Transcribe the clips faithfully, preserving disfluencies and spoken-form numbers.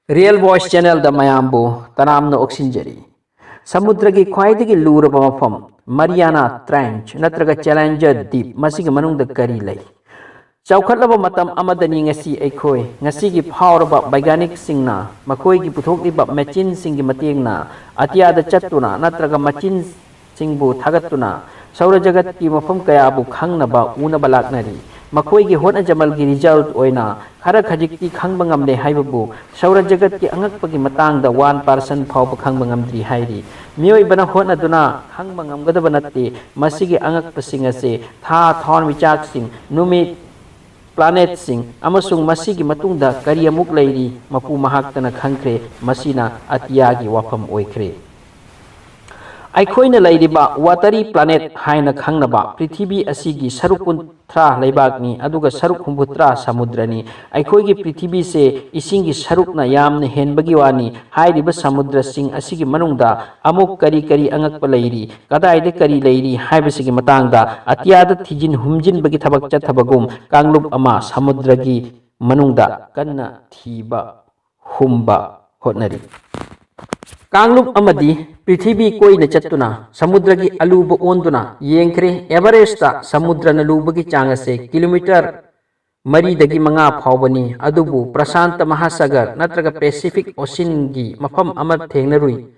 Real Voice Channelꯗ ꯃꯌꯥꯝꯕꯨ ꯇꯔꯥꯝꯅ ꯑꯣꯛꯁꯤꯟꯖꯔꯤ꯫ ꯁꯃꯨꯗ꯭ꯔꯒꯤ ꯈ꯭ꯋꯥꯏꯗꯒꯤ ꯂꯨꯔꯕ ꯃꯐꯝ, ꯃꯔꯤꯌꯥꯅꯥ Trench ꯅꯠꯇ꯭ꯔꯒ Challenger Deep, ꯃꯁꯤꯒꯤ ꯃꯅꯨꯡꯗ ꯀꯔꯤ ꯂꯩ? ꯆꯥꯎꯈꯠꯂꯕ ꯃꯇꯝ ꯑꯃꯗꯅꯤ ꯉꯁꯤ ꯑꯩꯈꯣꯏ꯫ ꯉꯁꯤꯒꯤ ꯐꯥꯎꯔꯕ ꯕꯩꯒꯥꯅꯤꯛꯁꯤꯡꯅ ꯃꯈꯣꯏꯒꯤ ꯄꯨꯊꯣꯛꯂꯤꯕ ꯃꯦꯆꯤꯟꯁꯤꯡꯒꯤ ꯃꯇꯦꯡꯅ ꯑꯇꯤꯌꯥꯗ ꯆꯠꯇꯨꯅ ꯅꯠꯇ꯭ꯔꯒ ꯃꯆꯤꯟ ꯁꯤꯡꯕꯨ ꯊꯥꯒꯠꯇꯨꯅ ꯁꯧꯔ ꯖꯒꯠꯀꯤ ꯃꯐꯝ ꯀꯌꯥꯕꯨ ꯈꯪꯅꯕ, ꯎꯅꯕ ꯂꯥꯛꯅꯔꯤ꯫ ꯃꯈꯣꯏꯒꯤ ꯍꯣꯠꯅꯖꯃꯜꯒꯤ result ꯑꯣꯏꯅ ꯈꯔ ꯈꯖꯤꯛꯇꯤ ꯈꯪꯕ ꯉꯝꯂꯦ ꯍꯥꯏꯕꯕꯨ ꯁꯧꯔ ꯖꯒꯠꯀꯤ ꯑꯉꯛꯄꯒꯤ ꯃꯇꯥꯡꯗ one percent ꯐꯥꯎꯕ ꯈꯪꯕ ꯉꯝꯗ꯭ꯔꯤ ꯍꯥꯏꯔꯤ꯫ ꯃꯤꯑꯣꯏꯕꯅ ꯍꯣꯠꯅꯗꯨꯅ ꯈꯪꯕ ꯉꯝꯒꯗꯕ ꯅꯠꯇꯦ꯫ ꯃꯁꯤꯒꯤ ꯑꯉꯛꯄꯁꯤꯡ ꯑꯁꯦ ꯊꯥ, ꯊꯋꯥꯟꯃꯤꯆꯥꯛꯁꯤꯡ, ꯅꯨꯃꯤꯠ, planetꯁꯤꯡ ꯑꯃꯁꯨꯡ ꯃꯁꯤꯒꯤ ꯃꯇꯨꯡꯗ ꯀꯔꯤ ꯑꯃꯨꯛ ꯂꯩꯔꯤ, ꯃꯄꯨ ꯃꯍꯥꯛꯇꯅ ꯈꯪꯈ꯭ꯔꯦ꯫ ꯃꯁꯤꯅ ꯑꯇꯤꯌꯥꯒꯤ ꯋꯥꯐꯝ ꯑꯣꯏꯈ꯭ꯔꯦ꯫ ꯑꯩꯈꯣꯏꯅ ꯂꯩꯔꯤꯕ watery planet ꯍꯥꯏꯅ ꯈꯪꯅꯕ ꯄ꯭ꯔꯤꯊꯤꯕꯤ ꯑꯁꯤꯒꯤ ꯁꯔꯨꯛ ꯀꯨꯟꯊ꯭ꯔꯥ ꯂꯩꯕꯥꯛꯅꯤ, ꯑꯗꯨꯒ ꯁꯔꯨꯛ ꯍꯨꯝꯐꯨꯇꯔꯥ ꯁꯃꯨꯗ꯭ꯔꯅꯤ꯫ ꯑꯩꯈꯣꯏꯒꯤ ꯄ꯭ꯔꯤꯊꯤꯕꯤꯁꯦ ꯏꯁꯤꯡꯒꯤ ꯁꯔꯨꯛꯅ ꯌꯥꯝꯅ ꯍꯦꯟꯕꯒꯤ ꯋꯥꯅꯤ꯫ ꯍꯥꯏꯔꯤꯕ ꯁꯃꯨꯗ꯭ꯔꯁꯤꯡ ꯑꯁꯤꯒꯤ ꯃꯅꯨꯡꯗ ꯑꯃꯨꯛ ꯀꯔꯤ ꯀꯔꯤ ꯑꯉꯛꯄ ꯂꯩꯔꯤ, ꯀꯗꯥꯏꯗ ꯀꯔꯤ ꯂꯩꯔꯤ ꯍꯥꯏꯕꯁꯤꯒꯤ ꯃꯇꯥꯡꯗ ꯑꯇꯤꯌꯥꯗ ꯊꯤꯖꯤꯟ ꯍꯨꯝꯖꯤꯟꯕꯒꯤ ꯊꯕꯛ ꯆꯠꯊꯕꯒꯨꯝ ꯀꯥꯡꯂꯨꯞ ꯑꯃ ꯁꯃꯨꯗ꯭ꯔꯒꯤ ꯃꯅꯨꯡꯗ ꯀꯟꯅ ꯊꯤꯕ ꯍꯨꯝꯕ ꯍꯣꯠꯅꯔꯤ꯫ ꯀꯥꯡꯂꯨꯞ ꯑꯃꯗꯤ ꯄ꯭ꯔꯤꯊꯤꯕꯤ ꯀꯣꯏꯅ ꯆꯠꯇꯨꯅ ꯁꯃꯨꯗ꯭ꯔꯒꯤ ꯑꯂꯨꯕ ꯑꯣꯟꯗꯨꯅ ꯌꯦꯡꯈ꯭ꯔꯦ꯫ ꯑꯦꯚꯔꯦꯁꯇ ꯁꯃꯨꯗ꯭ꯔꯅ ꯂꯨꯕꯒꯤ ꯆꯥꯡ ꯑꯁꯦ ꯀꯤꯂꯣꯃꯤꯇꯔ ꯃꯔꯤꯗꯒꯤ ꯃꯉꯥ ꯐꯥꯎꯕꯅꯤ, ꯑꯗꯨꯕꯨ ꯄ꯭ꯔꯁꯥꯟꯇ ꯃꯍꯥꯁꯥꯒꯔ ꯅꯠꯇ꯭ꯔꯒ ꯄꯦꯁꯤꯐꯤꯛ ꯑꯣꯁꯤꯟꯒꯤ ꯃꯐꯝ ꯑꯃ ꯊꯦꯡꯅꯔꯨꯏ꯫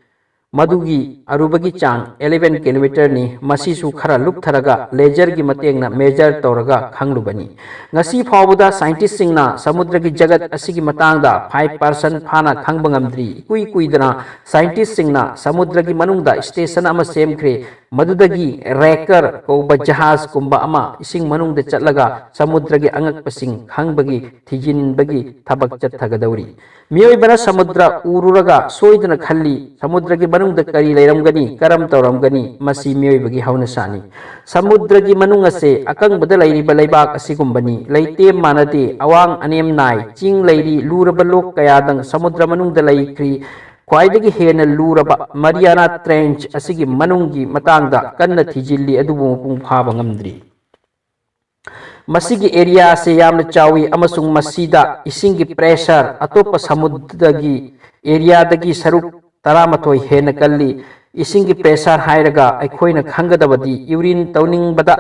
ꯃꯗꯨꯒꯤ ꯑꯔꯨꯕꯒꯤ ꯆꯥꯡ eleven ꯀꯤꯂꯣꯃꯤꯇꯔꯅꯤ꯫ ꯃꯁꯤꯁꯨ ꯈꯔ ꯂꯨꯞꯊꯔꯒ ꯂꯦꯖꯔꯒꯤ ꯃꯇꯦꯡꯅ measure ꯇꯧꯔꯒ ꯈꯪꯂꯨꯕꯅꯤ꯫ ꯉꯁꯤ ꯐꯥꯎꯕꯗ ꯁꯥꯏꯟꯇꯤꯁꯁꯤꯡꯅ ꯁꯃꯨꯗ꯭ꯔꯒꯤ ꯖꯒꯠ ꯑꯁꯤꯒꯤ ꯃꯇꯥꯡꯗ five percent ꯐꯥꯅ ꯈꯪꯕ ꯉꯝꯗ꯭ꯔꯤ꯫ ꯏꯀꯨꯏ ꯀꯨꯏꯗꯅ ꯁꯥꯏꯟꯇꯤꯁꯁꯤꯡꯅ ꯁꯃꯨꯗ꯭ꯔꯒꯤ ꯃꯅꯨꯡꯗ ꯁ꯭ꯇꯦꯁꯟ ꯑꯃ ꯁꯦꯝꯈ꯭ꯔꯦ, ꯃꯗꯨꯗꯒꯤ ꯔꯦꯀꯔ ꯀꯧꯕ ꯖꯍꯥꯖꯀꯨꯝꯕ ꯑꯃ ꯏꯁꯤꯡ ꯃꯅꯨꯡꯗ ꯆꯠꯂꯒ ꯁꯃꯨꯗ꯭ꯔꯒꯤ ꯑꯉꯛꯄꯁꯤꯡ ꯈꯪꯕꯒꯤ ꯊꯤꯖꯤꯟꯕꯒꯤ ꯊꯕꯛ ꯆꯠꯊꯒꯗꯧꯔꯤ꯫ ꯃꯤꯑꯣꯏꯕꯅ ꯁꯃꯨꯗ꯭ꯔ ꯎꯔꯨꯔꯒ ꯁꯣꯏꯗꯅ ꯈꯜꯂꯤ, "ꯁꯃꯨꯗ꯭ꯔꯒꯤ ꯃꯅꯨꯡꯗ ꯀꯔꯤ ꯂꯩꯔꯝꯒꯅꯤ, ꯀꯔꯝ ꯇꯧꯔꯝꯒꯅꯤ?" ꯃꯁꯤ ꯃꯤꯑꯣꯏꯕꯒꯤ ꯍꯧꯅꯁꯥꯅꯤ꯫ ꯁꯃꯨꯗ꯭ꯔꯒꯤ ꯃꯅꯨꯡ ꯑꯁꯦ ꯑꯀꯪꯕꯗ ꯂꯩꯔꯤꯕ ꯂꯩꯕꯥꯛ ꯑꯁꯤꯒꯨꯝꯕꯅꯤ꯫ ꯂꯩꯇꯦꯝ ꯃꯥꯟꯅꯗꯦ, ꯑꯋꯥꯡ ꯑꯅꯦꯝ ꯅꯥꯏ, ꯆꯤꯡ ꯂꯩꯔꯤ, ꯂꯨꯔꯕ ꯂꯣꯛ ꯀꯌꯥꯗꯪ ꯁꯃꯨꯗ꯭ꯔ ꯃꯅꯨꯡꯗ ꯂꯩꯈ꯭ꯔꯤ꯫ ꯈ꯭ꯋꯥꯏꯗꯒꯤ ꯍꯦꯟꯅ ꯂꯨꯔꯕ ꯃꯔꯤꯌꯥꯅꯥ ꯇ꯭ꯔꯦꯟꯆ ꯑꯁꯤꯒꯤ ꯃꯅꯨꯡꯒꯤ ꯃꯇꯥꯡꯗ ꯀꯟꯅ ꯊꯤꯖꯤꯜꯂꯤ, ꯑꯗꯨꯕꯨ ꯃꯄꯨꯡ ꯐꯥꯕ ꯉꯝꯗ꯭ꯔꯤ꯫ ꯃꯁꯤꯒꯤ ꯑꯦꯔꯤꯌꯥ ꯑꯁꯤ ꯌꯥꯝꯅ ꯆꯥꯎꯏ ꯑꯃꯁꯨꯡ ꯃꯁꯤꯗ ꯏꯁꯤꯡꯒꯤ ꯄ꯭ꯔꯦꯁꯔ ꯑꯇꯣꯞꯄ ꯁꯃꯨꯗ꯭ꯔꯒꯤ ꯑꯦꯔꯤꯌꯥꯗꯒꯤ ꯁꯔꯨꯛ ꯇꯔꯥꯃꯥꯊꯣꯏ ꯍꯦꯟꯅ ꯀꯜꯂꯤ꯫ ꯏꯁꯤꯡꯒꯤ ꯄ꯭ꯔꯦꯁꯔ ꯍꯥꯏꯔꯒ ꯑꯩꯈꯣꯏꯅ ꯈꯪꯒꯗꯕꯗꯤ ꯌꯨꯔꯤꯟ ꯇꯧꯅꯤꯡꯕꯗ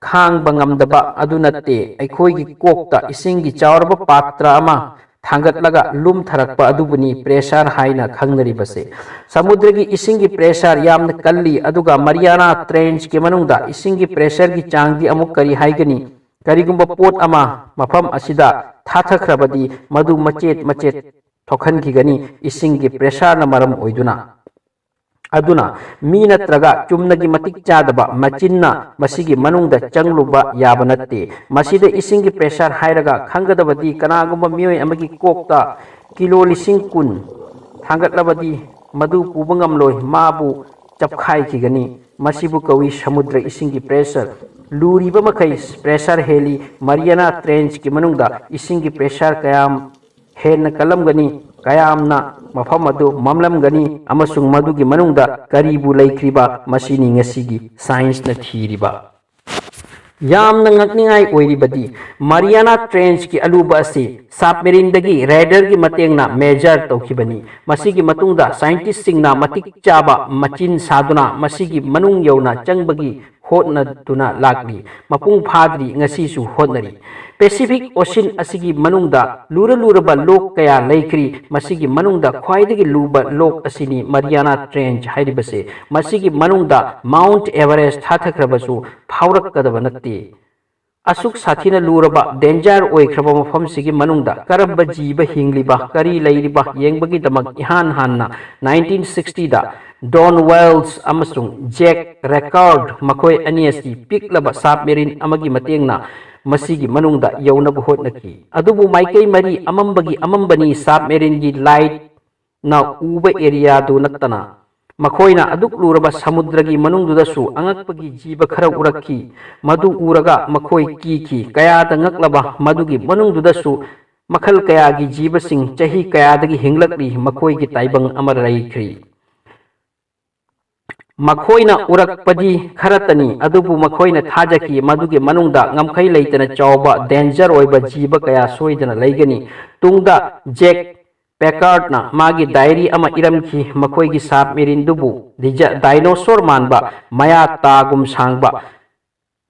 ꯈꯥꯡꯕ ꯉꯝꯗꯕ ꯑꯗꯨ ꯅꯠꯇꯦ꯫ ꯑꯩꯈꯣꯏꯒꯤ ꯀꯣꯛꯇ ꯏꯁꯤꯡꯒꯤ ꯆꯥꯎꯔꯕ ꯄꯥꯇ꯭ꯔ ꯑꯃ ꯊꯥꯡꯒꯠꯂꯒ ꯂꯨꯝꯊꯔꯛꯄ ꯑꯗꯨꯕꯨꯅꯤ ꯄ꯭ꯔꯦꯁꯔ ꯍꯥꯏꯅ ꯈꯪꯅꯔꯤꯕꯁꯦ꯫ ꯁꯃꯨꯗ꯭ꯔꯒꯤ ꯏꯁꯤꯡꯒꯤ ꯄ꯭ꯔꯦꯁꯔ ꯌꯥꯝꯅ ꯀꯜꯂꯤ, ꯑꯗꯨꯒ ꯃꯔꯤꯌꯥꯅꯥ ꯇ꯭ꯔꯦꯟꯆꯀꯤ ꯃꯅꯨꯡꯗ ꯏꯁꯤꯡꯒꯤ ꯄ꯭ꯔꯦꯁꯔꯒꯤ ꯆꯥꯡꯗꯤ ꯑꯃꯨꯛ ꯀꯔꯤ ꯍꯥꯏꯒꯅꯤ? ꯀꯔꯤꯒꯨꯝꯕ ꯄꯣꯠ ꯑꯃ ꯃꯐꯝ ꯑꯁꯤꯗ ꯊꯥꯊꯈ꯭ꯔꯕꯗꯤ ꯃꯗꯨ ꯃꯆꯦꯠ ꯃꯆꯦꯠ ꯊꯣꯛꯍꯟꯈꯤꯒꯅꯤ, ꯏꯁꯤꯡꯒꯤ ꯄ꯭ꯔꯦꯁꯔꯅ ꯃꯔꯝ ꯑꯣꯏꯗꯨꯅ꯫ ꯑꯗꯨꯅ ꯃꯤ ꯅꯠꯇ꯭ꯔꯒ ꯆꯨꯝꯅꯒꯤ ꯃꯇꯤꯛ ꯆꯥꯗꯕ ꯃꯆꯤꯟꯅ ꯃꯁꯤꯒꯤ ꯃꯅꯨꯡꯗ ꯆꯪꯂꯨꯕ ꯌꯥꯕ ꯅꯠꯇꯦ꯫ ꯃꯁꯤꯗ ꯏꯁꯤꯡꯒꯤ ꯄ꯭ꯔꯦꯁꯔ ꯍꯥꯏꯔꯒ ꯈꯪꯒꯗꯕꯗꯤ ꯀꯅꯥꯒꯨꯝꯕ ꯃꯤꯑꯣꯏ ꯑꯃꯒꯤ ꯀꯣꯛꯇ ꯀꯤꯂꯣ ꯂꯤꯁꯤꯡ ꯀꯨꯟ ꯊꯥꯡꯒꯠꯂꯕꯗꯤ ꯃꯗꯨ ꯄꯨꯕ ꯉꯝꯂꯣꯏ, ꯃꯥꯕꯨ ꯆꯞꯈꯥꯏꯈꯤꯒꯅꯤ꯫ ꯃꯁꯤꯕꯨ ꯀꯧꯏ ꯁꯃꯨꯗ꯭ꯔ ꯏꯁꯤꯡꯒꯤ ꯄ꯭ꯔꯦꯁꯔ꯫ ꯂꯨꯔꯤꯕ ꯃꯈꯩ ꯄ꯭ꯔꯦꯁꯔ ꯍꯦꯜꯂꯤ꯫ ꯃꯔꯤꯌꯥꯅꯥ ꯇ꯭ꯔꯦꯟꯆꯀꯤ ꯃꯅꯨꯡꯗ ꯏꯁꯤꯡꯒꯤ ꯄ꯭ꯔꯦꯁꯔ ꯀꯌꯥꯝ ꯍꯦꯟꯅ ꯀꯜꯂꯝꯒꯅꯤ, ꯀꯌꯥꯝꯅ ꯃꯐꯝ ꯑꯗꯨ ꯃꯝꯂꯝꯒꯅꯤ ꯑꯃꯁꯨꯡ ꯃꯗꯨꯒꯤ ꯃꯅꯨꯡꯗ ꯀꯔꯤꯕꯨ ꯂꯩꯈ꯭ꯔꯤꯕ, ꯃꯁꯤꯅꯤ ꯉꯁꯤꯒꯤ ꯁꯥꯏꯟꯁꯅ ꯊꯤꯔꯤꯕ꯫ ꯌꯥꯝꯅ ꯉꯛꯅꯤꯡꯉꯥꯏ ꯑꯣꯏꯔꯤꯕꯗꯤ ꯃꯔꯤꯌꯥꯅꯥ ꯇ꯭ꯔꯦꯟꯆꯀꯤ ꯑꯂꯨꯕ ꯑꯁꯤ ꯁꯕꯃꯦꯔꯤꯟꯗꯒꯤ ꯔꯦꯗꯔꯒꯤ ꯃꯇꯦꯡꯅ ꯃꯦꯖꯔ ꯇꯧꯈꯤꯕꯅꯤ꯫ ꯃꯁꯤꯒꯤ ꯃꯇꯨꯡꯗ ꯁꯥꯏꯟꯇꯤꯁꯁꯤꯡꯅ ꯃꯇꯤꯛ ꯆꯥꯕ ꯃꯆꯤꯟ ꯁꯥꯗꯨꯅ ꯃꯁꯤꯒꯤ ꯃꯅꯨꯡ ꯌꯧꯅ ꯆꯪꯕꯒꯤ ꯍꯣꯠꯅꯗꯨꯅ ꯂꯥꯛꯂꯤ꯫ ꯃꯄꯨꯡ ꯐꯥꯗ꯭ꯔꯤ, ꯉꯁꯤꯁꯨ ꯍꯣꯠꯅꯔꯤ꯫ ꯄꯦꯁꯤꯐꯤꯛ ꯑꯣꯁꯤꯟ ꯑꯁꯤꯒꯤ ꯃꯅꯨꯡꯗ ꯂꯨꯔ ꯂꯨꯔꯕ ꯂꯣꯛ ꯀꯌꯥ ꯂꯩꯈ꯭ꯔꯤ꯫ ꯃꯁꯤꯒꯤ ꯃꯅꯨꯡꯗ ꯈ꯭ꯋꯥꯏꯗꯒꯤ ꯂꯨꯕ ꯂꯣꯛ ꯑꯁꯤꯅꯤ ꯃꯔꯤꯌꯥꯅꯥ ꯇ꯭ꯔꯦꯟꯆ ꯍꯥꯏꯔꯤꯕꯁꯦ꯫ ꯃꯁꯤꯒꯤ ꯃꯅꯨꯡꯗ ꯃꯥꯎꯟꯠ ꯑꯦꯚꯔꯦꯁ ꯊꯥꯊꯈ꯭ꯔꯕꯁꯨ ꯐꯥꯎꯔꯛꯀꯗꯕ ꯅꯠꯇꯦ꯫ ꯑꯁꯨꯛ ꯁꯥꯊꯤꯅ ꯂꯨꯔꯕ, ꯗꯦꯟꯖꯔ ꯑꯣꯏꯈ꯭ꯔꯕ ꯃꯐꯝꯁꯤꯒꯤ ꯃꯅꯨꯡꯗ ꯀꯔꯝꯕ ꯖꯤꯕ ꯍꯤꯡꯂꯤꯕ, ꯀꯔꯤ ꯂꯩꯔꯤꯕ ꯌꯦꯡꯕꯒꯤꯗꯃꯛ ꯏꯍꯥꯟ ꯍꯥꯟꯅ ꯅꯥꯏꯟꯇꯤꯟ ꯁꯤꯛꯁꯇꯤꯗ ꯗꯣꯟ ꯋꯦꯜꯁ ꯑꯃꯁꯨꯡ ꯖꯦꯛ ꯔꯦꯀꯥꯔꯗ, ꯃꯈꯣꯏ ꯑꯅꯤ ꯑꯁꯤ ꯄꯤꯛꯂꯕ ꯁꯕꯃꯦꯔꯤꯟ ꯑꯃꯒꯤ ꯃꯇꯦꯡꯅ ꯃꯁꯤꯒꯤ ꯃꯅꯨꯡꯗ ꯌꯧꯅꯕ ꯍꯣꯠꯅꯈꯤ꯫ ꯑꯗꯨꯕꯨ ꯃꯥꯏꯀꯩ ꯃꯔꯤ ꯑꯃꯝꯕꯒꯤ ꯑꯃꯝꯕꯅꯤ ꯁꯕꯃꯦꯔꯤꯟꯒꯤ ꯂꯥꯏꯠꯅ ꯎꯕ ꯑꯦꯔꯤꯌꯥꯗꯨ ꯅꯠꯇꯅ꯫ ꯃꯈꯣꯏꯅ ꯑꯗꯨꯛ ꯂꯨꯔꯕ ꯁꯃꯨꯗ꯭ꯔꯒꯤ ꯃꯅꯨꯡꯗꯨꯗꯁꯨ ꯑꯉꯛꯄꯒꯤ ꯖꯤꯕ ꯈꯔ ꯎꯔꯛꯈꯤ꯫ ꯃꯗꯨ ꯎꯔꯒ ꯃꯈꯣꯏ ꯀꯤꯈꯤ꯫ ꯀꯌꯥꯗ ꯉꯛꯂꯕ, ꯃꯗꯨꯒꯤ ꯃꯅꯨꯡꯗꯨꯗꯁꯨ ꯃꯈꯜ ꯀꯌꯥꯒꯤ ꯖꯤꯕꯁꯤꯡ ꯆꯍꯤ ꯀꯌꯥꯗꯒꯤ ꯍꯤꯡꯂꯛꯂꯤ, ꯃꯈꯣꯏꯒꯤ ꯇꯥꯏꯕꯪ ꯑꯃ ꯂꯩꯈ꯭ꯔꯤ꯫ ꯃꯈꯣꯏꯅ ꯎꯔꯛꯄꯗꯤ ꯈꯔꯇꯅꯤ, ꯑꯗꯨꯕꯨ ꯃꯈꯣꯏꯅ ꯊꯥꯖꯈꯤ ꯃꯗꯨꯒꯤ ꯃꯅꯨꯡꯗ ꯉꯝꯈꯩ ꯂꯩꯇꯅ ꯆꯥꯎꯕ, danger ꯑꯣꯏꯕ ꯖꯤꯕ ꯀꯌꯥ ꯁꯣꯏꯗꯅ ꯂꯩꯒꯅꯤ꯫ ꯇꯨꯡꯗ ꯖꯦꯛ ꯄꯦꯀꯥꯔꯠꯅ ꯃꯥꯒꯤ diary ꯑꯃ ꯏꯔꯝꯈꯤ, ꯃꯈꯣꯏꯒꯤ submarineꯗꯨꯕꯨ ꯗꯤꯖ-, dinosaur ꯃꯥꯟꯕ, ꯃꯌꯥ ꯇꯥꯒꯨꯝ ꯁꯥꯡꯕ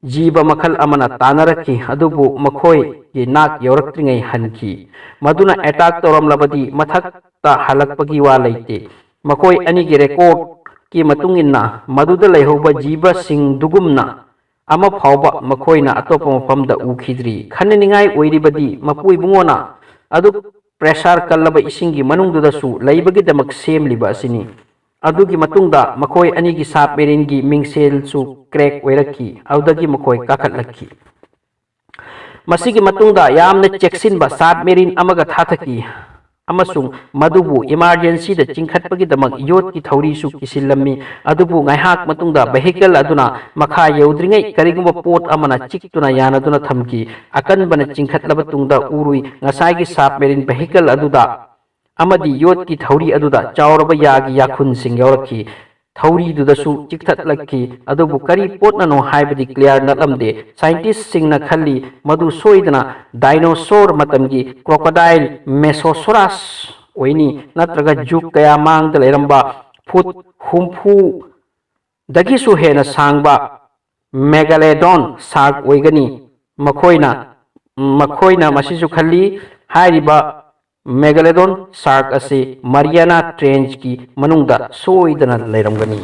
ꯖꯤꯕ ꯃꯈꯜ ꯑꯃꯅ ꯇꯥꯟꯅꯔꯛꯈꯤ, ꯑꯗꯨꯕꯨ ꯃꯈꯣꯏꯒꯤ ꯅꯥꯛ ꯌꯧꯔꯛꯇ꯭ꯔꯤꯉꯩ ꯍꯟꯈꯤ꯫ ꯃꯗꯨꯅ attack ꯇꯧꯔꯝꯂꯕꯗꯤ ꯃꯊꯛꯇ ꯍꯜꯂꯛꯄꯒꯤ ꯋꯥ ꯂꯩꯇꯦ꯫ ꯃꯈꯣꯏ ꯑꯅꯤꯒꯤ recordꯀꯤ ꯃꯇꯨꯡ ꯏꯟꯅ, ꯃꯗꯨꯗ ꯂꯩꯍꯧꯕ ꯖꯤꯕꯁꯤꯡꯗꯨꯒꯨꯝꯅ ꯑꯃ ꯐꯥꯎꯕ ꯃꯈꯣꯏꯅ ꯑꯇꯣꯞꯄ ꯃꯐꯝꯗ ꯎꯈꯤꯗ꯭ꯔꯤ꯫ ꯈꯟꯅꯅꯤꯡꯉꯥꯏ ꯑꯣꯏꯔꯤꯕꯗꯤ, ꯃꯄꯨ ꯏꯕꯨꯡꯉꯣꯅ ꯑꯗꯨꯛ pressure ꯀꯜꯂꯕ ꯏꯁꯤꯡꯒꯤ ꯃꯅꯨꯡꯗꯨꯗꯁꯨ ꯂꯩꯕꯒꯤꯗꯃꯛ ꯁꯦꯝꯂꯤꯕ ꯑꯁꯤꯅꯤ꯫ ꯑꯗꯨꯒꯤ ꯃꯇꯨꯡꯗ ꯃꯈꯣꯏ ꯑꯅꯤꯒꯤ submarineꯒꯤ ꯃꯤꯡꯁꯦꯜꯁꯨ crack ꯑꯣꯏꯔꯛꯈꯤ꯫ ꯑꯗꯨꯗꯒꯤ ꯃꯈꯣꯏ ꯀꯥꯈꯠꯂꯛꯈꯤ꯫ ꯃꯁꯤꯒꯤ ꯃꯇꯨꯡꯗ ꯌꯥꯝꯅ ꯆꯦꯛꯁꯤꯟꯕ submarine ꯑꯃꯒ ꯊꯥꯊꯈꯤ ꯑꯃꯁꯨꯡ ꯃꯗꯨꯕꯨ emergencyꯗ ꯆꯤꯡꯈꯠꯄꯒꯤꯗꯃꯛ ꯌꯣꯠꯀꯤ ꯊꯧꯔꯤꯁꯨ ꯀꯤꯁꯤꯜꯂꯝꯃꯤ꯫ ꯑꯗꯨꯕꯨ ꯉꯥꯏꯍꯥꯛ ꯃꯇꯨꯡꯗ vehicle ꯑꯗꯨꯅ ꯃꯈꯥ ꯌꯧꯗ꯭ꯔꯤꯉꯩ ꯀꯔꯤꯒꯨꯝꯕ ꯄꯣꯠ ꯑꯃꯅ ꯆꯤꯛꯇꯨꯅ ꯌꯥꯅꯗꯨꯅ ꯊꯝꯈꯤ꯫ ꯑꯀꯟꯕꯅ ꯆꯤꯡꯈꯠꯂꯕ ꯇꯨꯡꯗ ꯎꯔꯨꯏ ꯉꯁꯥꯏꯒꯤ submarine vehicle ꯑꯗꯨꯗ ꯑꯃꯗꯤ ꯌꯣꯠꯀꯤ ꯊꯧꯔꯤ ꯑꯗꯨꯗ ꯆꯥꯎꯔꯕ ꯌꯥꯒꯤ ꯌꯥꯈꯨꯟꯁꯤꯡ ꯌꯥꯎꯔꯛꯈꯤ꯫ ꯊꯧꯔꯤꯗꯨꯗꯁꯨ ꯆꯤꯛꯊꯠꯂꯛꯈꯤ, ꯑꯗꯨꯕꯨ ꯀꯔꯤ ꯄꯣꯠꯅꯅꯣ ꯍꯥꯏꯕꯗꯤ clear ꯅꯠꯂꯝꯗꯦ꯫ Scientistꯁꯤꯡꯅ ꯈꯜꯂꯤ ꯃꯗꯨ ꯁꯣꯏꯗꯅ dinosaur ꯃꯇꯝꯒꯤ crocodile Mosasaurus ꯑꯣꯏꯅꯤ, ꯅꯠꯇ꯭ꯔꯒ ꯖꯨꯒ ꯀꯌꯥ ꯃꯥꯡꯗ ꯂꯩꯔꯝꯕ ꯐꯨꯠ ꯍꯨꯝꯐꯨꯗꯒꯤꯁꯨ ꯍꯦꯟꯅ ꯁꯥꯡꯕ megalodon shark ꯑꯣꯏꯒꯅꯤ꯫ ꯃꯈꯣꯏꯅ, ꯃꯈꯣꯏꯅ ꯃꯁꯤꯁꯨ ꯈꯜꯂꯤ꯫ ꯍꯥꯏꯔꯤꯕ megalodon shark ꯑꯁꯤ Mariana Trenchꯀꯤ ꯃꯅꯨꯡꯗ ꯁꯣꯏꯗꯅ ꯂꯩꯔꯝꯒꯅꯤ꯫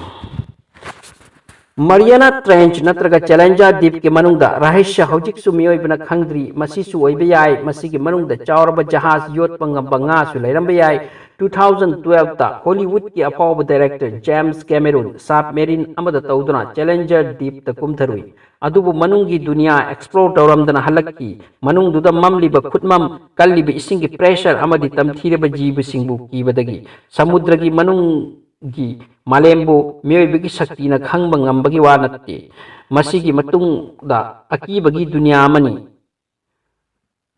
Mariana Trench ꯅꯠꯇ꯭ꯔꯒ Challenger Deepꯀꯤ ꯃꯅꯨꯡꯗ ꯔꯍꯁ꯭ꯌ ꯍꯧꯖꯤꯛꯁꯨ ꯃꯤꯑꯣꯏꯕꯅ ꯈꯪꯗ꯭ꯔꯤ꯫ ꯃꯁꯤꯁꯨ ꯑꯣꯏꯕ ꯌꯥꯏ, ꯃꯁꯤꯒꯤ ꯃꯅꯨꯡꯗ ꯆꯥꯎꯔꯕ ꯖꯍꯥꯖ ꯌꯣꯠꯄ ꯉꯝꯕ ꯉꯥꯁꯨ ꯂꯩꯔꯝꯕ ꯌꯥꯏ꯫ Two thousand twelveꯇ Hollywoodꯀꯤ ꯑꯐꯥꯎꯕ director James Cameron submarine ꯑꯃꯗ ꯇꯧꯗꯨꯅ Challenger Deepꯇ ꯀꯨꯝꯊꯔꯨꯏ꯫ ꯑꯗꯨꯕꯨ ꯃꯅꯨꯡꯒꯤ ꯗꯨꯅꯤꯌꯥ explore ꯇꯧꯔꯝꯗꯅ ꯍꯜꯂꯛꯈꯤ꯫ ꯃꯅꯨꯡꯗꯨꯗ ꯃꯝꯂꯤꯕ ꯈꯨꯠꯃꯝ, ꯀꯜꯂꯤꯕ ꯏꯁꯤꯡꯒꯤ pressure ꯑꯃꯗꯤ ꯇꯝꯊꯤꯔꯕ ꯖꯤꯕꯁꯤꯡꯕꯨ ꯀꯤꯕꯗꯒꯤ꯫ ꯁꯃꯨꯗ꯭ꯔꯒꯤ ꯃꯅꯨꯡꯒꯤ ꯃꯥꯂꯦꯝꯕꯨ ꯃꯤꯑꯣꯏꯕꯒꯤ ꯁꯛꯇꯤꯅ ꯈꯪꯕ ꯉꯝꯕꯒꯤ ꯋꯥ ꯅꯠꯇꯦ꯫ ꯃꯁꯤꯒꯤ ꯃꯇꯨꯡꯗ ꯑꯀꯤꯕꯒꯤ ꯗꯨꯅꯤꯌꯥ ꯑꯃꯅꯤ꯫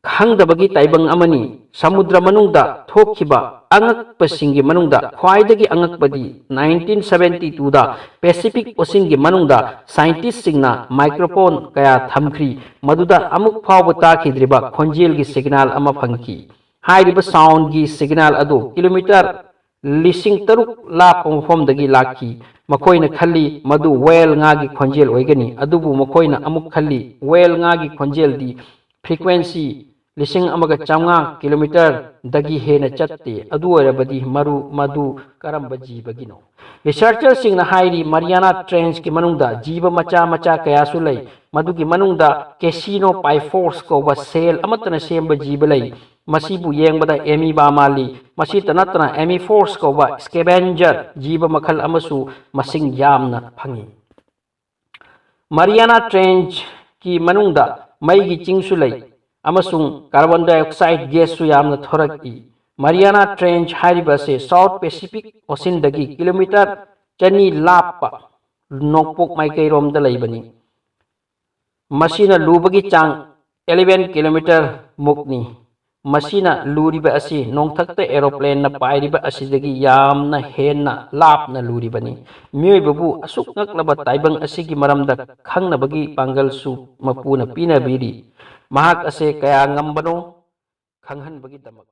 ꯈꯪꯗꯕꯒꯤ ꯇꯥꯏꯕꯪ ꯑꯃꯅꯤ꯫ ꯁꯃꯨꯗ꯭ꯔ ꯃꯅꯨꯡꯗ ꯊꯣꯛꯈꯤꯕ ꯑꯉꯛꯄꯁꯤꯡꯒꯤ ꯃꯅꯨꯡꯗ ꯈ꯭ꯋꯥꯏꯗꯒꯤ ꯑꯉꯛꯄꯗꯤ nineteen seventy twoꯗ Pacific Oceanꯒꯤ ꯃꯅꯨꯡꯗ scientistꯁꯤꯡꯅ microphone ꯀꯌꯥ ꯊꯝꯈ꯭ꯔꯤ, ꯃꯗꯨꯗ ꯑꯃꯨꯛ ꯐꯥꯎꯕ ꯇꯥꯈꯤꯗ꯭ꯔꯤꯕ ꯈꯣꯟꯖꯦꯜꯒꯤ signal ꯑꯃ ꯐꯪꯈꯤ꯫ ꯍꯥꯏꯔꯤꯕ soundꯒꯤ signal ꯑꯗꯨ kilometre ꯂꯤꯁꯤꯡ ꯇꯔꯨꯛ ꯂꯥꯞꯄ ꯃꯐꯝꯗꯒꯤ ꯂꯥꯛꯈꯤ꯫ ꯃꯈꯣꯏꯅ ꯈꯜꯂꯤ ꯃꯗꯨ whale ꯉꯥꯒꯤ ꯈꯣꯟꯖꯦꯜ ꯑꯣꯏꯒꯅꯤ, ꯑꯗꯨꯕꯨ ꯃꯈꯣꯏꯅ ꯑꯃꯨꯛ ꯈꯜꯂꯤ whale ꯉꯥꯒꯤ ꯈꯣꯟꯖꯦꯜꯗꯤ frequency ꯂꯤꯁꯤꯡ ꯑꯃꯒ ꯆꯥꯝꯃꯉꯥ kilometreꯗꯒꯤ ꯍꯦꯟꯅ ꯆꯠꯇꯦ꯫ ꯑꯗꯨ ꯑꯣꯏꯔꯕꯗꯤ ꯃꯔꯨ ꯃꯗꯨ ꯀꯔꯝꯕ ꯖꯤꯕꯒꯤꯅꯣ? Researcherꯁꯤꯡꯅ ꯍꯥꯏꯔꯤ Mariana Trenchꯀꯤ ꯃꯅꯨꯡꯗ ꯖꯤꯕ ꯃꯆꯥ ꯃꯆꯥ ꯀꯌꯥꯁꯨ ꯂꯩ꯫ ꯃꯗꯨꯒꯤ ꯃꯅꯨꯡꯗ Cassinopiphores ꯀꯧꯕ cell ꯑꯃꯠꯇꯅ ꯁꯦꯝꯕ ꯖꯤꯕ ꯂꯩ꯫ ꯃꯁꯤꯕꯨ ꯌꯦꯡꯕꯗ amoeba ꯃꯥꯜꯂꯤ꯫ ꯃꯁꯤꯇ ꯅꯠꯇꯅ Amorphous ꯀꯧꯕ scavenger ꯖꯤꯕ ꯃꯈꯜ ꯑꯃꯁꯨ ꯃꯁꯤꯡ ꯌꯥꯝꯅ ꯐꯪꯏ꯫ Mariana Trenchꯀꯤ ꯃꯅꯨꯡꯗ ꯃꯩꯒꯤ ꯆꯤꯡꯁꯨ ꯂꯩ ꯑꯃꯁꯨꯡ carbon dioxide gasꯁꯨ ꯌꯥꯝꯅ ꯊꯣꯔꯛꯏ꯫ Mariana Trench ꯍꯥꯏꯔꯤꯕ ꯑꯁꯤ South Pacific Oceanꯗꯒꯤ kilometre ꯆꯅꯤ ꯂꯥꯞꯄ ꯅꯣꯡꯄꯣꯛ ꯃꯥꯏꯀꯩꯔꯣꯝꯗ ꯂꯩꯕꯅꯤ꯫ ꯃꯁꯤꯅ ꯂꯨꯕꯒꯤ ꯆꯥꯡ eleven kilometre ꯃꯨꯛꯅꯤ꯫ ꯃꯁꯤꯅ ꯂꯨꯔꯤꯕ ꯑꯁꯤ ꯅꯣꯡꯊꯛꯇ aeroplaneꯅ ꯄꯥꯏꯔꯤꯕ ꯑꯁꯤꯗꯒꯤ ꯌꯥꯝꯅ ꯍꯦꯟꯅ ꯂꯥꯞꯅ ꯂꯨꯔꯤꯕꯅꯤ꯫ ꯃꯤꯑꯣꯏꯕꯕꯨ ꯑꯁꯨꯛ ꯉꯛꯂꯕ ꯇꯥꯏꯕꯪ ꯑꯁꯤꯒꯤ ꯃꯔꯝꯗ ꯈꯪꯅꯕꯒꯤ ꯄꯥꯡꯒꯜꯁꯨ ꯃꯄꯨꯅ ꯄꯤꯅꯕꯤꯔꯤ꯫ ꯃꯍꯥꯛ ꯑꯁꯦ ꯀꯌꯥ ꯉꯝꯕꯅꯣ ꯈꯪꯍꯟꯕꯒꯤꯗꯃꯛ꯫